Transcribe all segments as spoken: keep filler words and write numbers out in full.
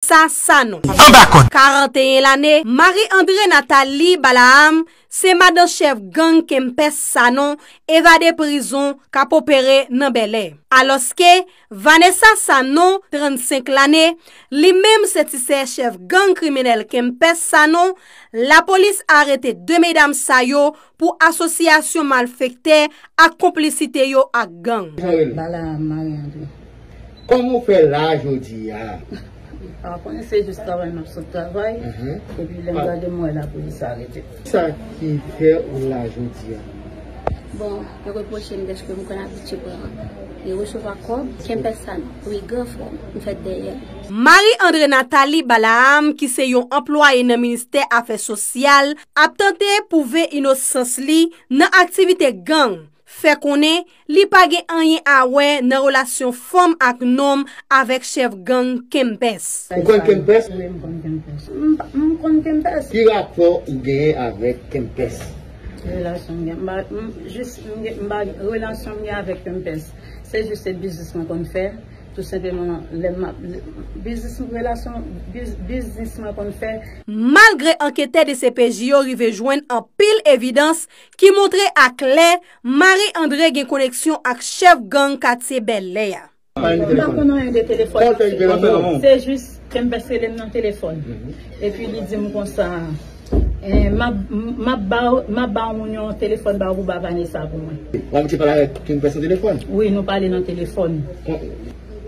Vanessa Sanon. Anba kòd. Karanteyen lane, Marie André Nathalie Balaam se madan chèf gang Kempès Sanon, evade prizon, k ap opere nan Bèlè. Alòske Vanessa Sanon, trannsenk lane, li menm se ti sè chèf gang kriminèl Kempès Sanon, lapolis arete de medam sa yo pou asosyasyon malfektè ak konplisite yo ak gang. Bala Marie André. Kòman w fè la jodi a? A, konnen se jis travay m ap sot travay, epi lè m gade m wè lapolis arete. Sa ki fè ou la jodi a? Bon, yo repwoche m dèske m konn abitye pran e resevwa kòb, Kempès Sanon, wi, gran frè m, m fèt dèyè l. Marie André Nathalie Balaam, ki se yon anplwaye nan ministè afè sosyal, ap tante pwouve inosans li nan aktivite gang, fè konnen li pa gen anyen a wè nan relasyon fanm ak nonm avèk chèf gang Kempès. Ou konn Kempès? Wi, m konn Kempès. M pa- m konn Kempès. Ki rapò ou genyen avèk Kempès? Relasyon m gen, m pa- m- jis m gen- m pa- relasyon m gen avèk Kempès, se jis se biznis mwen konn fè. Tou senpleman, lè m ap- biznis relasyon biz- biznis mwen konn fè. Malgre anketè D C P J yo rive jwenn anpil evidans ki montre aklè Marie André gen koneksyon ak chèf gang katye Bèlè a. M pa konn anyen de telefòn. Se jis Kempès rele m nan telefòn. Epi li di m konsa, eh, m ap- m ap ba w- m ap ba w moun yon telefòn ba w pou ba Vanessa pou mwen. Ou abitye pale avèk Kempès nan telefòn? Wi, nou pale nan telefòn.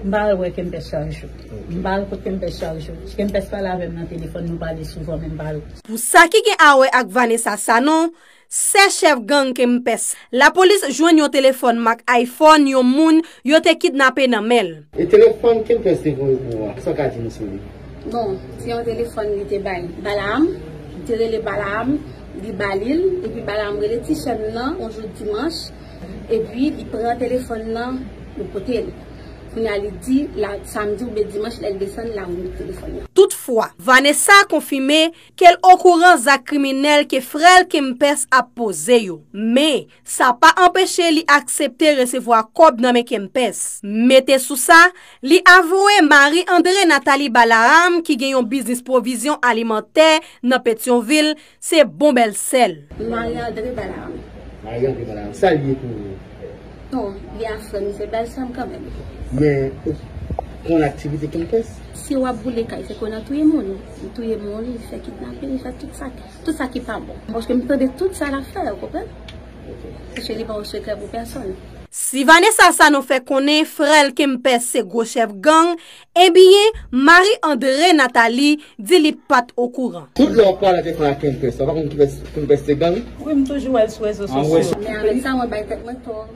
M pa wè Kempès chak jou. M pa al kot Kempès chak jou. Kempès pale avè m nan telefòn, nou pale souvan, men m pa al. Pou sa ki gen a wè ak Vanessa Sanon, sè chèf gang Kempès, lapolis jwenn yon telefòn mak iPhone yon moun yo te kidnape nan men l. E telefòn Kempès te voye pou ou a, kisa w ka di nou sou li? Bon, se yon telefòn li te bay Balaam, li te rele Balaam, li ba li l, epi Balaam rele ti sè m nan yon jou dimanch, epi li pran telefòn nan, li pote l. Kounye a li di, la, samdi oubyen dimanch, lè l desann, l a remèt telefòn nan. Toutfwa, Vanessa konfime ke l okouran zak kriminèl ke frè l Kempès ap poze yo. Men, sa pa anpeche li aksepte resevwa kòb nan men Kempès. Mete sou sa, li avwe Marie André Nathalie Balaam ki gen yon biznis pwovizyon alimantè nan Petyonvil, se bon bèlsè l. Marie André Balaam. Marie André Balaam. Sa l ye pou ou? Non, li a frè m, se bèlsè m kanmenm. Men, ou konn aktivite Kempès? Si w ap boule kay, se konn nan touye moun. Li touye moun, li fè kidnape, li fè tout sa, tout sa ki pa bon. Paske m tande tout sa l ap fè, ou konprann? Paske li pa yon sekrè pou pèsonn. Si Vanessa Sanon fè konnen frè l Kempès se gwo chèf gang, ebyen, Marie André Nathalie di li pa t okouran. Tout lè w ap pale avèk Kempès, ou pa konn Kempès, Kempès se gang? Wi, m toujou wè l sou rezo sosyo. Men avèk sa, mwen bay tèt mwen tò.